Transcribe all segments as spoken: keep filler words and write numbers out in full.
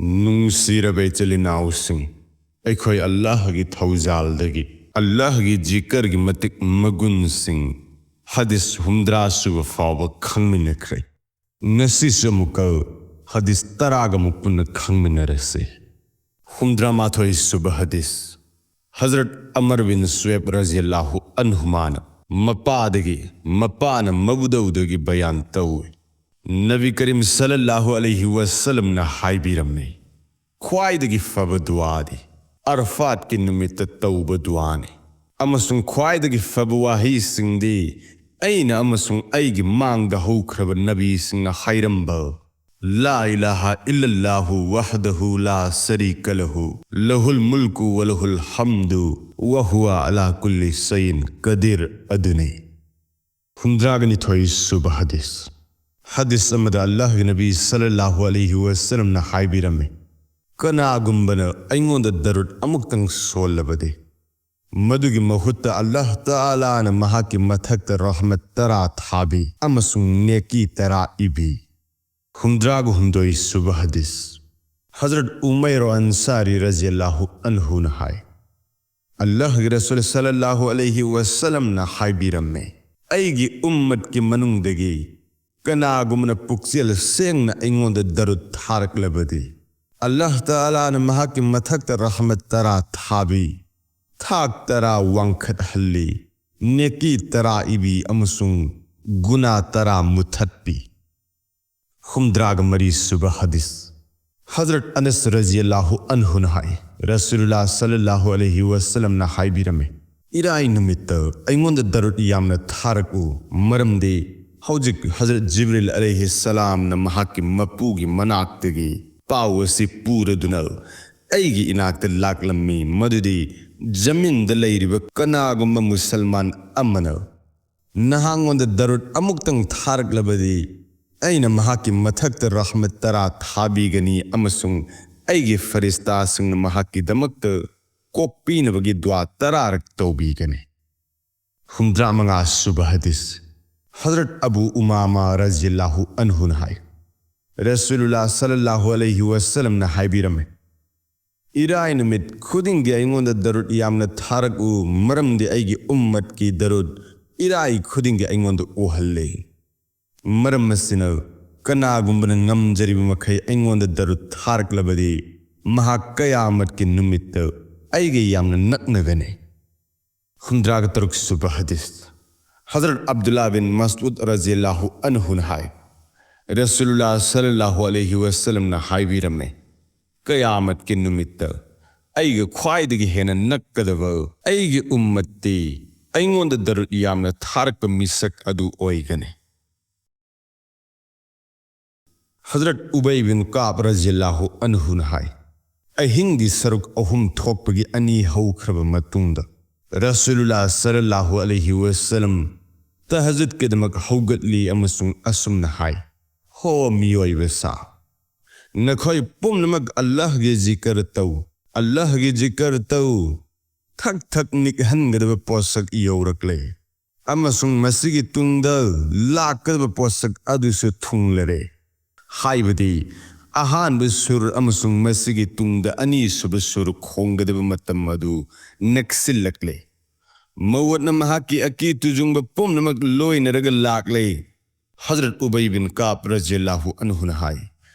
ꯅꯨꯡꯁꯤꯔꯕ ꯏꯆꯤꯜ ꯏꯅꯥꯎꯁꯤꯡ, ꯑꯩꯈꯣꯏ ꯑꯜꯂꯥꯍꯒꯤ ꯊꯧꯖꯥꯜꯗꯒꯤ, ꯑꯜꯂꯥꯍꯒꯤ ꯖꯤꯀꯔꯒꯤ ꯃꯇꯤꯛ ꯃꯒꯨꯟꯁꯤꯡ, ꯍꯗꯤꯁ ꯍꯨꯝꯗ꯭ꯔꯥ ꯁꯨꯕ ꯐꯥꯎꯕ ꯈꯪꯃꯤꯟꯅꯈ꯭ꯔꯦ꯫ ꯉꯁꯤꯁꯨ ꯑꯃꯨꯛꯀ ꯍꯗꯤꯁ ꯇꯔꯥꯒ ꯑꯃꯨꯛ ꯄꯨꯟꯅ ꯈꯪꯃꯤꯟꯅꯔꯁꯤ꯫ ꯍꯨꯝꯗ꯭ꯔꯥ ꯃꯥꯊꯣꯏ ꯁꯨꯕ ꯍꯗꯤꯁ꯫ ꯍꯖꯔꯠ ꯑꯃꯔ ꯕꯤꯟ ꯁꯨꯋꯦꯕ ꯔꯖꯤꯌꯜꯂꯥꯍꯨ ꯑꯟꯍꯨꯃꯥꯅ ꯃꯄꯥꯗꯒꯤ, ꯃꯄꯥꯅ ꯃꯕꯨꯗꯧꯗꯒꯤ ꯕꯌꯥꯟ ꯇꯧꯏ꯫ ꯅꯕꯤ ꯀꯔꯤꯝ ꯁꯜꯂꯜꯂꯥꯍꯨ ꯑꯂꯩꯍꯤ ꯋꯁꯜꯂꯝꯅ ꯍꯥꯏꯕꯤꯔꯝꯃꯤ, ꯈ꯭ꯋꯥꯏꯗꯒꯤ ꯐꯕ ꯗꯨꯋꯥꯗꯤ ꯑꯔꯐꯥꯠꯀꯤ ꯅꯨꯃꯤꯠꯇ ꯇꯧꯕ ꯗꯨꯋꯥꯅꯤ, ꯑꯃꯁꯨꯡ ꯈ꯭ꯋꯥꯏꯗꯒꯤ ꯐꯕ ꯋꯥꯍꯩꯁꯤꯡꯗꯤ ꯑꯩꯅ ꯑꯃꯁꯨꯡ ꯑꯩꯒꯤ ꯃꯥꯡꯗ ꯍꯧꯈ꯭ꯔꯕ ꯅꯕꯤꯁꯤꯡꯅ ꯍꯥꯏꯔꯝꯕ لا إله إلا الله وحده لا شريك له، له الملك وله الحمد وهو على كل شيء قدير ꯑꯗꯨꯅꯤ꯫ ꯍꯨꯝꯗ꯭ꯔꯥꯒ ꯅꯤꯊꯣꯏ ꯁꯨꯕ ꯍꯗꯤꯁ꯫ ꯍꯗꯤꯁ ꯑꯃꯗ ꯑꯜꯂꯥꯍꯒꯤ ꯅꯕꯤ ꯁꯜꯂꯜꯂꯥꯍꯨ ꯑꯂꯩꯍꯤ ꯋꯁꯜꯂꯝꯅ ꯍꯥꯏꯕꯤꯔꯝꯃꯤ, ꯀꯅꯥꯒꯨꯝꯕꯅ ꯑꯩꯉꯣꯟꯗ ꯗꯔꯨꯗ ꯑꯃꯨꯛꯇꯪ ꯁꯣꯜꯂꯕꯗꯤ, ꯃꯗꯨꯒꯤ ꯃꯍꯨꯠꯇ ꯑꯜꯂꯥꯍ ꯇꯥꯂꯥꯅ ꯃꯍꯥꯛꯀꯤ ꯃꯊꯛꯇ ꯔꯍꯃꯠ ꯇꯔꯥ ꯊꯥꯕꯤ ꯑꯃꯁꯨꯡ ꯅꯦꯀꯤ ꯇꯔꯥ ꯏꯕꯤ꯫ ꯍꯨꯝꯗ꯭ꯔꯥꯒ ꯍꯨꯝꯗꯣꯏ ꯁꯨꯕ ꯍꯗꯤꯁ꯫ ꯍꯖꯔꯠ ꯎꯃꯩꯔ ꯑꯟꯁꯥꯔꯤ ꯔꯖꯤꯌꯜꯂꯥꯍꯨ ꯑꯟꯍꯨꯅ ꯍꯥꯏ, ꯑꯜꯂꯥꯍꯒꯤ ꯔꯁꯨꯜ ꯁꯜꯂꯜꯂꯥꯍꯨ ꯑꯂꯩꯍꯤ ꯋꯁꯜꯂꯝꯅ ꯍꯥꯏꯕꯤꯔꯝꯃꯤ, ꯑꯩꯒꯤ ꯎꯝꯃꯠꯀꯤ ꯃꯅꯨꯡꯗꯒꯤ ꯀꯅꯥꯒꯨꯝꯕꯅ ꯄꯨꯛꯆꯦꯜ ꯁꯦꯡꯅ ꯑꯩꯉꯣꯟꯗ ꯗꯔꯨꯗ ꯊꯥꯔꯛꯂꯕꯗꯤ, ꯑꯜꯂꯥꯍ ꯇꯥꯂꯥꯅ ꯃꯍꯥꯛꯀꯤ ꯃꯊꯛꯇ ꯔꯍꯃꯠ ꯇꯔꯥ ꯊꯥꯕꯤ, ꯊꯥꯛ ꯇꯔꯥ ꯋꯥꯡꯈꯠꯍꯜꯂꯤ, ꯅꯦꯀꯤ ꯇꯔꯥ ꯏꯕꯤ ꯑꯃꯁꯨꯡ ꯒꯨꯅꯥ ꯇꯔꯥ ꯃꯨꯊꯠꯄꯤ꯫ ꯍꯨꯝꯗ꯭ꯔꯥꯒ ꯃꯔꯤ ꯁꯨꯕ ꯍꯗꯤꯁ꯫ ꯍꯖꯔꯠ ꯑꯅꯁ ꯔꯖꯤꯌꯜꯂꯥꯍꯨ ꯑꯟꯍꯨꯅ ꯍꯥꯏ, ꯔꯁꯨꯂꯨꯜꯂꯥꯍ ꯁꯜꯂꯜꯂꯥꯍꯨ ꯑꯂꯩꯍꯤ ꯋꯁꯜꯂꯝꯅ ꯍꯥꯏꯕꯤꯔꯝꯃꯤ, ꯏꯔꯥꯏ ꯅꯨꯃꯤꯠꯇ ꯑꯩꯉꯣꯟꯗ ꯗꯔꯨꯗ ꯌꯥꯝꯅ ꯊꯥꯔꯛꯎ, ꯃꯔꯝꯗꯤ ꯍꯧꯖꯤꯛ ꯍꯖꯔꯠ ꯖꯤꯕ꯭ꯔꯤꯜ ꯑꯂꯩꯍꯤ ꯁꯂꯥꯝꯅ ꯃꯍꯥꯛꯀꯤ ꯃꯄꯨꯒꯤ ꯃꯅꯥꯛꯇꯒꯤ ꯄꯥꯎ ꯑꯁꯤ ꯄꯨꯔꯗꯨꯅ ꯑꯩꯒꯤ ꯏꯅꯥꯛꯇ ꯂꯥꯛꯂꯝꯃꯤ, ꯃꯗꯨꯗꯤ ꯖꯃꯤꯟꯗ ꯂꯩꯔꯤꯕ ꯀꯅꯥꯒꯨꯝꯕ ꯃꯨꯁꯜꯃꯥꯟ ꯑꯃꯅ ꯅꯍꯥꯛꯉꯣꯟꯗ ꯗꯔꯨꯗ ꯑꯃꯨꯛꯇꯪ ꯊꯥꯔꯛꯂꯕꯗꯤ, ꯑꯩꯅ ꯃꯍꯥꯛꯀꯤ ꯃꯊꯛꯇ ꯔꯍꯃꯠ ꯇꯔꯥ ꯊꯥꯕꯤꯒꯅꯤ ꯑꯃꯁꯨꯡ ꯑꯩꯒꯤ ꯐꯔꯤꯁꯇꯥꯁꯤꯡꯅ ꯃꯍꯥꯛꯀꯤꯗꯃꯛꯇ ꯀꯣꯛꯄꯤꯅꯕꯒꯤ ꯗꯨꯋꯥ ꯇꯔꯥꯔꯛ ꯇꯧꯕꯤꯒꯅꯤ꯫ ꯍꯨꯝꯗ꯭ꯔꯥ ꯃꯉꯥ ꯁꯨꯕ ꯍꯗꯤꯁ꯫ ꯍꯖꯔꯠ ꯑꯕꯨ ꯎꯃꯥꯃꯥ ꯔꯖꯤꯌꯜꯂꯥꯍꯨ ꯑꯟꯍꯨꯅ ꯍꯥꯏ, ꯔꯁꯨꯂꯨꯜꯂꯥ ꯁꯜꯂꯜꯂꯥꯍꯨ ꯑꯂꯩꯍꯤ ꯋꯁꯜꯂꯝꯅ ꯍꯥꯏꯕꯤꯔꯝꯃꯤ, "ꯏꯔꯥꯏ ꯅꯨꯃꯤꯠ ꯈꯨꯗꯤꯡꯒꯤ ꯑꯩꯉꯣꯟꯗ ꯗꯔꯨꯗ ꯌꯥꯝꯅ ꯊꯥꯔꯛꯎ, ꯃꯔꯝꯗꯤ ꯑꯩꯒꯤ ꯎꯝꯃꯠꯀꯤ ꯗꯔꯨꯗ ꯏꯔꯥꯏ ꯈꯨꯗꯤꯡꯒꯤ ꯑꯩꯉꯣꯟꯗ ꯑꯣꯍꯜꯂꯤ꯫ ꯃꯔꯝ ꯑꯁꯤꯅ, ꯀꯅꯥꯒꯨꯝꯕꯅ ꯉꯝꯖꯔꯤꯕ ꯃꯈꯩ ꯑꯩꯉꯣꯟꯗ ꯗꯔꯨꯗ ꯊꯥꯔꯛꯂꯕꯗꯤ, ꯃꯍꯥꯛ ꯀꯌꯥꯃꯠꯀꯤ ꯅꯨꯃꯤꯠꯇ ꯑꯩꯒ ꯌꯥꯝꯅ ꯅꯛꯅꯒꯅꯤ"꯫ ꯍꯨꯝꯗ꯭ꯔꯥꯒ ꯇꯔꯨꯛ ꯁꯨꯕ ꯍꯗꯤꯁ꯫ ꯍꯖꯔꯠ ꯑꯕꯗꯨꯜꯂꯥ ꯕꯤꯟ ꯃꯁꯎꯗ ꯔꯖꯤꯌꯜꯂꯥꯍꯨ ꯑꯟꯍꯨꯅ ꯍꯥꯏ, ꯔꯁꯨꯂꯨꯜꯂꯥ ꯁꯜꯂꯜꯂꯥꯍꯨ ꯑꯂꯩꯍꯤ ꯋꯁꯜꯂꯝꯅ ꯍꯥꯏꯕꯤꯔꯝꯃꯤ, "ꯀꯌꯥꯃꯠꯀꯤ ꯅꯨꯃꯤꯠꯇ ꯑꯩꯒ ꯈ꯭ꯋꯥꯏꯗꯒꯤ ꯍꯦꯟꯅ ꯅꯛꯀꯗꯕ ꯑꯩꯒꯤ ꯎꯝꯃꯠꯇꯤ ꯑꯩꯉꯣꯟꯗ ꯗꯔꯨꯗ ꯌꯥꯝꯅ ꯊꯥꯔꯛꯄ ꯃꯤꯁꯛ ꯑꯗꯨ ꯑꯣꯏꯒꯅꯤ"꯫ ꯍꯖꯔꯠ ꯎꯕꯩ ꯕꯤꯟ ꯀꯥꯕ ꯔꯖꯤꯌꯜꯂꯥꯍꯨ ꯑꯟꯍꯨꯅ ꯍꯥꯏ, ꯑꯍꯤꯡꯒꯤ ꯁꯔꯨꯛ ꯑꯍꯨꯝ ꯊꯣꯛꯄꯒꯤ ꯑꯅꯤ ꯍꯧꯈ꯭ꯔꯕ ꯃꯇꯨꯡꯗ, ꯔꯁꯨꯂꯨꯜꯂꯥ ꯁꯜꯂꯜꯂꯥꯍꯨ ꯑꯂꯩꯍꯤ ꯋꯁꯜꯂꯝ ꯇꯍꯖꯨꯗꯀꯤꯗꯃꯛ ꯍꯧꯒꯠꯂꯤ ꯑꯃꯁꯨꯡ ꯑꯁꯨꯝꯅ ꯍꯥꯏ, "ꯍꯣ ꯃꯤꯑꯣꯏꯕ ꯁꯥ, ꯅꯈꯣꯏ ꯄꯨꯝꯅꯃꯛ ꯑꯜꯂꯥꯍꯒꯤ ꯖꯤꯀꯔ ꯇꯧ, ꯑꯜꯂꯥꯍꯒꯤ ꯖꯤꯀꯔ ꯇꯧ꯫ ꯊꯛ ꯊꯛ ꯅꯤꯛꯍꯟꯒꯗꯕ ꯄꯣꯠꯁꯛ ꯌꯧꯔꯛꯂꯦ, ꯑꯃꯁꯨꯡ ꯃꯁꯤꯒꯤ ꯇꯨꯡꯗ ꯂꯥꯛꯀꯗꯕ ꯄꯣꯠꯁꯛ ꯑꯗꯨꯁꯨ ꯊꯨꯡꯂꯔꯦ"꯫ ꯍꯥꯏꯕꯗꯤ, ꯑꯍꯥꯟꯕ ꯁꯨꯔ ꯑꯃꯁꯨꯡ ꯃꯁꯤꯒꯤ ꯇꯨꯡꯗ ꯑꯅꯤꯁꯨꯕ ꯁꯨꯔ ꯈꯣꯡꯒꯗꯕ ꯃꯇꯝ ꯑꯗꯨ ꯅꯛꯁꯤꯜꯂꯛꯂꯦ꯫ ꯃꯧꯠꯅ ꯃꯍꯥꯛꯀꯤ ꯑꯀꯤ ꯇꯨꯖꯨꯡꯕ ꯄꯨꯝꯅꯃꯛ ꯂꯣꯏꯅꯔꯒ ꯂꯥꯛꯂꯦ꯫ ꯍꯖꯔꯠ ꯎꯕꯩ ꯕꯤꯟ ꯀꯥꯕ ꯔꯖꯤꯌꯜꯂꯥꯍꯨ ꯑꯟꯍꯨꯅ ꯍꯥꯏ,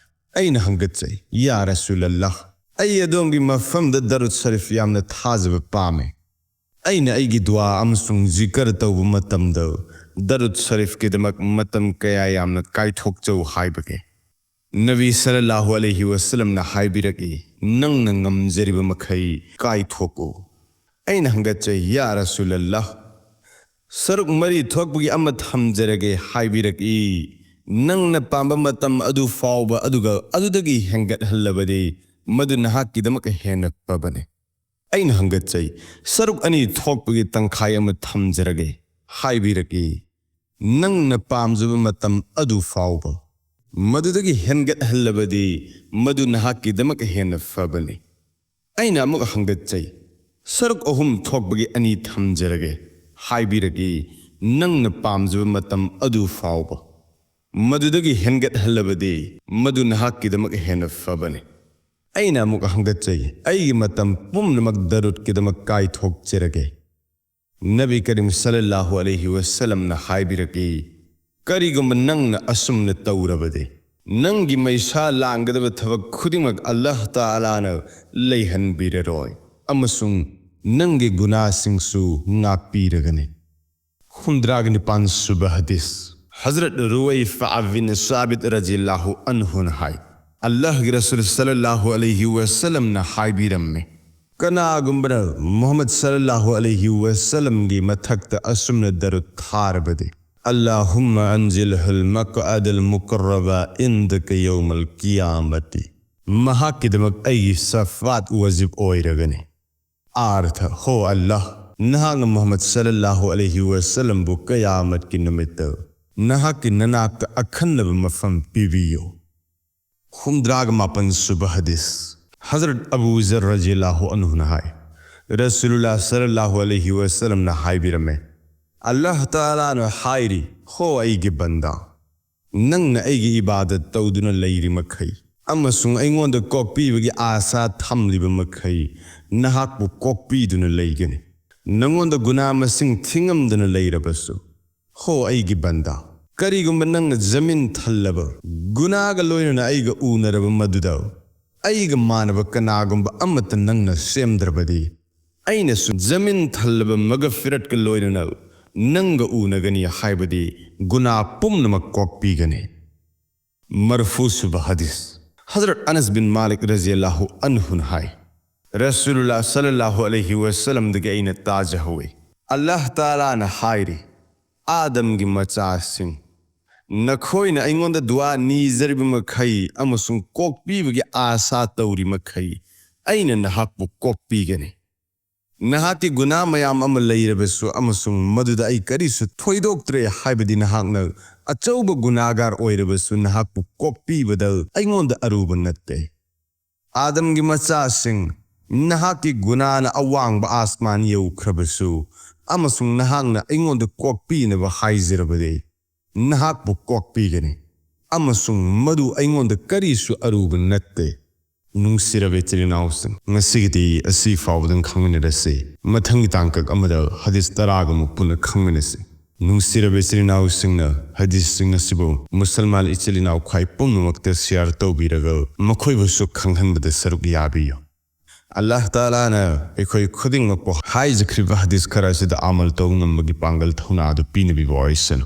ꯑꯩꯅ ꯍꯪꯒꯠꯆꯩ, "ꯌꯥ ꯔꯁꯨꯂꯜꯂꯥꯍ, ꯑꯩ ꯑꯗꯣꯝꯒꯤ ꯃꯐꯝꯗ ꯗꯔꯨꯗ ꯁꯔꯤꯐ ꯌꯥꯝꯅ ꯊꯥꯖꯕ ꯄꯥꯝꯃꯤ꯫ ꯑꯩꯅ ꯑꯩꯒꯤ ꯗꯨꯋꯥ ꯑꯃꯁꯨꯡ ꯖꯤꯀꯔ ꯇꯧꯕ ꯃꯇꯝꯗ ꯗꯔꯨꯗ ꯁꯔꯤꯐꯀꯤꯗꯃꯛ ꯃꯇꯝ ꯀꯌꯥ ꯌꯥꯝꯅ ꯀꯥꯏꯊꯣꯛꯆꯧ ꯍꯥꯏꯕꯒꯦ?" ꯅꯕꯤ ꯁꯜꯂꯜꯂꯥꯍꯨ ꯑꯂꯩꯍꯤ ꯋꯁꯜꯂꯝꯅ ꯍꯥꯏꯕꯤꯔꯛꯏ, "ꯅꯪꯅ ꯉꯝꯖꯔꯤꯕ ꯃꯈꯩ ꯀꯥꯏꯊꯣꯛꯎ"꯫ ꯑꯩꯅ ꯍꯪꯒꯠꯆꯩ, "ꯌꯥ ꯔꯁꯨꯂꯜꯂꯥꯍ, ꯁꯔꯨꯛ ꯃꯔꯤ ꯊꯣꯛꯄꯒꯤ ꯑꯃ ꯊꯝꯖꯔꯒꯦ" ꯍꯥꯏꯕꯤꯔꯛꯏ, "ꯅꯪꯅ ꯄꯥꯝꯕ ꯃꯇꯝ ꯑꯗꯨ ꯐꯥꯎꯕ, ꯑꯗꯨꯒ ꯑꯗꯨꯗꯒꯤ ꯍꯦꯟꯒꯠꯍꯜꯂꯕꯗꯤ ꯃꯗꯨ ꯅꯍꯥꯛꯀꯤꯗꯃꯛ ꯍꯦꯟꯅ ꯐꯕꯅꯤ"꯫ ꯑꯩꯅ ꯍꯪꯒꯠꯆꯩ, "ꯁꯔꯨꯛ ꯑꯅꯤ ꯊꯣꯛꯄꯒꯤ ꯇꯪꯈꯥꯏ ꯑꯃ ꯊꯝꯖꯔꯒꯦ" ꯍꯥꯏꯕꯤꯔꯛꯏ, "ꯅꯪꯅ ꯄꯥꯝꯖꯕ ꯃꯇꯝ ꯑꯗꯨ ꯐꯥꯎꯕ, ꯃꯗꯨꯗꯒꯤ ꯍꯦꯟꯒꯠꯍꯜꯂꯕꯗꯤ ꯃꯗꯨ ꯅꯍꯥꯛꯀꯤꯗꯃꯛ ꯍꯦꯟꯅ ꯐꯕꯅꯤ"꯫ ꯑꯩꯅ ꯑꯃꯨꯛ ꯍꯪꯒꯠꯆꯩ, "ꯁꯔꯨꯛ ꯑꯍꯨꯝ ꯊꯣꯛꯄꯒꯤ ꯑꯅꯤ ꯊꯝꯖꯔꯒꯦ" ꯍꯥꯏꯕꯤꯔꯛꯏ, "ꯅꯪꯅ ꯄꯥꯝꯖꯕ ꯃꯇꯝ ꯑꯗꯨ ꯐꯥꯎꯕ, ꯃꯗꯨꯗꯒꯤ ꯍꯦꯟꯒꯠꯍꯜꯂꯕꯗꯤ ꯃꯗꯨ ꯅꯍꯥꯛꯀꯤꯗꯃꯛ ꯍꯦꯟꯅ ꯐꯕꯅꯤ꯫ ꯑꯩꯅ ꯑꯃꯨꯛ ꯍꯪꯒꯠꯆꯩ, ꯑꯩꯒꯤ ꯃꯇꯝ ꯄꯨꯝꯅꯃꯛ ꯗꯔꯨꯗꯀꯤꯗꯃꯛ ꯀꯥꯏꯊꯣꯛꯆꯔꯒꯦ꯫ ꯅꯕꯤ ꯀꯔꯤꯝ ꯁꯜꯂꯜꯂꯥꯍꯨ ꯑꯂꯩꯍꯤ ꯋꯁꯜꯂꯝꯅ ꯍꯥꯏꯕꯤꯔꯛꯏ, ꯀꯔꯤꯒꯨꯝꯕ ꯅꯪꯅ ꯑꯁꯨꯝꯅ ꯇꯧꯔꯕꯗꯤ, ꯅꯪꯒꯤ ꯃꯩꯁꯥ ꯂꯥꯡꯒꯗꯕ ꯊꯕꯛ ꯈꯨꯗꯤꯡꯃꯛ ꯑꯜꯂꯥꯍ ꯇꯥꯂꯥꯅ ꯂꯩꯍꯟꯕꯤꯔꯔꯣꯏ ꯑꯃꯁꯨꯡ ꯅꯪꯒꯤ ꯒꯨꯅꯥꯁꯤꯡꯁꯨ ꯉꯥꯛꯄꯤꯔꯒꯅꯤ꯫ ꯍꯨꯝꯗ꯭ꯔꯥꯒ ꯅꯤꯄꯥꯟ ꯁꯨꯕ ꯍꯗꯤꯁ꯫ ꯍꯖꯔꯠ ꯔꯨꯋꯩꯐꯥ ꯕꯤꯟ ꯁꯥꯕꯤꯠ ꯔꯖꯤꯌꯜꯂꯥꯍꯨ ꯑꯟꯍꯨꯅ ꯍꯥꯏ, ꯑꯜꯂꯥꯍꯒꯤ ꯔꯁꯨꯜ ꯁꯜꯂꯜꯂꯥꯍꯨ ꯑꯂꯩꯍꯤ ꯋꯁꯜꯂꯝꯅ ꯍꯥꯏꯕꯤꯔꯝꯃꯤ, ꯀꯅꯥꯒꯨꯝꯕꯅ ꯃꯨꯍꯝꯃꯗ ꯁꯜꯂꯜꯂꯥꯍꯨ ꯑꯂꯩꯍꯤ ꯋꯁꯜꯂꯝꯒꯤ ꯃꯊꯛꯇ ꯑꯁꯨꯝꯅ ꯗꯔꯨꯗ ꯊꯥꯔꯕꯗꯤ, "ꯑꯜꯂꯥꯍꯨꯝꯃ ꯑꯟꯖꯤꯜꯍꯨꯜ ꯃꯛꯑꯗꯜ ꯃꯨꯀꯔꯔꯕ ꯏꯟꯗꯀ ꯌꯧꯃꯜ ꯀꯤꯌꯥꯃꯇꯤ", ꯃꯍꯥꯛꯀꯤꯗꯃꯛ ꯑꯩꯒꯤ ꯁꯐꯥꯠ ꯋꯥꯖꯤꯕ ꯑꯣꯏꯔꯒꯅꯤ꯫ ꯑꯥꯔꯊ, ꯍꯣ ꯑꯜꯂꯥꯍ, ꯅꯍꯥꯛꯅ ꯃꯨꯍꯝꯃꯗ ꯁꯜꯂꯜꯂꯥꯍꯨ ꯑꯂꯩꯍꯤ ꯋꯁꯜꯂꯝꯕꯨ ꯀꯌꯥꯃꯠꯀꯤ ꯅꯨꯃꯤꯠꯇ ꯅꯍꯥꯛꯀꯤ ꯅꯅꯥꯛꯇ ꯑꯈꯟꯅꯕ ꯃꯐꯝ ꯄꯤꯕꯤꯌꯨ꯫ ꯍꯨꯝꯗ꯭ꯔꯥꯒ ꯃꯥꯄꯟ ꯁꯨꯕ ꯍꯗꯤꯁ꯫ ꯍꯖꯔꯠ ꯑꯕꯨ ꯖꯔ ꯔꯖꯤꯌꯜꯂꯥꯍꯨ ꯑꯟꯍꯨꯅ ꯍꯥꯏ, ꯔꯁꯨꯂꯨꯜꯂꯥꯍ ꯁꯜꯂꯜꯂꯥꯍꯨ ꯑꯂꯩꯍꯤ ꯋꯁꯜꯂꯝꯅ ꯍꯥꯏꯕꯤꯔꯝꯃꯦ, ꯑꯜꯂꯥꯍ ꯇꯥꯂꯥꯅ ꯍꯥꯏꯔꯤ, "ꯍꯣ ꯑꯩꯒꯤ ꯕꯟꯗꯥ, ꯅꯪꯅ ꯑꯩꯒꯤ ꯏꯕꯥꯗꯠ ꯇꯧꯗꯨꯅ ꯂꯩꯔꯤ ꯃꯈꯩ ꯑꯃꯁꯨꯡ ꯑꯩꯉꯣꯟꯗ ꯀꯣꯛꯄꯤꯕꯒꯤ ꯑꯥꯁꯥ ꯊꯝꯂꯤꯕ ꯃꯈꯩ ꯅꯍꯥꯛꯄꯨ ꯀꯣꯛꯄꯤꯗꯨꯅ ꯂꯩꯒꯅꯤ꯫ ꯅꯉꯣꯟꯗ ꯒꯨꯅꯥ ꯃꯁꯤꯡ ꯊꯤꯉꯝꯗꯅ ꯂꯩꯔꯕꯁꯨ, ꯍꯣ ꯑꯩꯒꯤ ꯕꯟꯗꯥ, ꯀꯔꯤꯒꯨꯝꯕ ꯅꯪꯅ ꯖꯃꯤꯟ ꯊꯜꯂꯕ ꯒꯨꯅꯥꯒ ꯂꯣꯏꯅꯅ ꯑꯩꯒ ꯎꯅꯔꯕ ꯃꯗꯨꯗ ꯑꯩꯒ ꯃꯥꯟꯅꯕ ꯀꯅꯥꯒꯨꯝꯕ ꯑꯃꯠꯇ ꯅꯪꯅ ꯁꯦꯝꯗ꯭ꯔꯕꯗꯤ, ꯑꯩꯅꯁꯨ ꯖꯃꯤꯟ ꯊꯜꯂꯕ ꯃꯒꯐꯤꯔꯠꯀ ꯂꯣꯏꯅꯅ ꯅꯪꯒ ꯎꯅꯒꯅꯤ, ꯍꯥꯏꯕꯗꯤ ꯒꯨꯅꯥ ꯄꯨꯝꯅꯃꯛ ꯀꯣꯛꯄꯤꯒꯅꯤ"꯫ ꯃꯔꯐꯨ ꯁꯨꯕ ꯍꯗꯤꯁ꯫ ꯍꯖꯔꯠ ꯑꯅꯁ ꯕꯤꯟ ꯃꯥꯂꯤꯛ ꯔꯖꯤꯌꯜꯂꯥꯍꯨ ꯑꯟꯍꯨꯅ ꯍꯥꯏ, ꯔꯁꯨꯂꯨꯜꯂꯥꯍ ꯁꯜꯂꯜꯂꯥꯍꯨ ꯑꯂꯩꯍꯤ ꯋꯁꯜꯂꯝꯗꯒꯤ ꯑꯩꯅ ꯇꯥꯖꯍꯧꯏ, ꯑꯜꯂꯥꯍ ꯇꯥꯂꯥꯅ ꯍꯥꯏꯔꯤ, "ꯑꯥꯗꯝꯒꯤ ꯃꯆꯥꯁꯤꯡ, ꯅꯈꯣꯏꯅ ꯑꯩꯉꯣꯟꯗ ꯗꯨꯋꯥ ꯅꯤꯖꯔꯤꯕ ꯃꯈꯩ ꯑꯃꯁꯨꯡ ꯀꯣꯛꯄꯤꯕꯒꯤ ꯑꯥꯁꯥ ꯇꯧꯔꯤ ꯃꯈꯩ ꯑꯩꯅ ꯅꯍꯥꯛꯄꯨ ꯀꯣꯛꯄꯤꯒꯅꯤ꯫ ꯅꯍꯥꯛꯀꯤ ꯒꯨꯅꯥ ꯃꯌꯥꯝ ꯑꯃ ꯂꯩꯔꯕꯁꯨ ꯑꯃꯁꯨꯡ ꯃꯗꯨꯗ ꯑꯩ ꯀꯔꯤꯁꯨ ꯊꯣꯏꯗꯣꯛꯇ꯭ꯔꯦ ꯍꯥꯏꯕꯗꯤ ꯅꯍꯥꯛꯅ ꯑꯆꯧꯕ ꯒꯨꯅꯥꯒꯥꯔ ꯑꯣꯏꯔꯕꯁꯨ ꯅꯍꯥꯛꯄꯨ ꯀꯣꯛꯄꯤꯕꯗ ꯑꯩꯉꯣꯟꯗ ꯑꯔꯨꯕ ꯅꯠꯇꯦ꯫ ꯑꯥꯗꯝꯒꯤ ꯃꯆꯥꯁꯤꯡ, ꯅꯍꯥꯛꯀꯤ ꯒꯨꯅꯥꯅ ꯑꯋꯥꯡꯕ ꯑꯥꯁꯃꯥꯟ ꯌꯧꯈ꯭ꯔꯕꯁꯨ ꯑꯃꯁꯨꯡ ꯅꯍꯥꯛꯅ ꯑꯩꯉꯣꯟꯗ ꯀꯣꯛꯄꯤꯅꯕ ꯍꯥꯏꯖꯔꯕꯗꯤ, ꯅꯍꯥꯛꯄꯨ ꯀꯣꯛꯄꯤꯒꯅꯤ, ꯑꯃꯁꯨꯡ ꯃꯗꯨ ꯑꯩꯉꯣꯟꯗ ꯀꯔꯤꯁꯨ ꯑꯔꯨꯕ ꯅꯠꯇꯦ꯫ ꯅꯨꯡꯁꯤꯔꯕ ꯏꯆꯤꯜ ꯏꯅꯥꯎꯁꯤꯡ, ꯉꯁꯤꯒꯤꯗꯤ ꯑꯁꯤ ꯐꯥꯎꯕꯗꯪ ꯈꯪꯃꯤꯟꯅꯔꯁꯤ꯫ ꯃꯊꯪꯒꯤ ꯇꯥꯡꯀꯛ ꯑꯃꯗ ꯍꯗꯤꯁ ꯇꯔꯥꯒ ꯑꯃꯨꯛ ꯄꯨꯟꯅ ꯈꯪꯃꯤꯟꯅꯁꯤ꯫ ꯅꯨꯡꯁꯤꯔꯕ ꯏꯆꯤꯜ ꯏꯅꯥꯎꯁꯤꯡꯅ ꯍꯗꯤꯁꯁꯤꯡ ꯑꯁꯤꯕꯨ ꯃꯨꯁꯜꯃꯥꯟ ꯏꯆꯤꯜ ꯏꯅꯥꯎ ꯈ꯭ꯋꯥꯏ ꯄꯨꯝꯅꯃꯛꯇ ꯁꯤꯌꯥꯔ ꯇꯧꯕꯤꯔꯒ ꯃꯈꯣꯏꯕꯨꯁꯨ ꯈꯪꯍꯟꯕꯗ ꯁꯔꯨꯛ ꯌꯥꯕꯤꯌꯨ꯫ ꯑꯜꯂꯥꯍ ꯇꯥꯂꯥꯅ ꯑꯩꯈꯣꯏ ꯈꯨꯗꯤꯡꯃꯛꯄꯨ ꯍꯥꯏꯖꯈ꯭ꯔꯤꯕ ꯍꯗꯤꯁ ꯈꯔ ꯑꯁꯤꯗ ꯑꯃꯜ ꯇꯧꯕ ꯉꯝꯕꯒꯤ ꯄꯥꯡꯒꯜ ꯊꯧꯅꯥ ꯑꯗꯨ ꯄꯤꯅꯕꯤꯕ ꯑꯣꯏꯁꯅꯨ꯫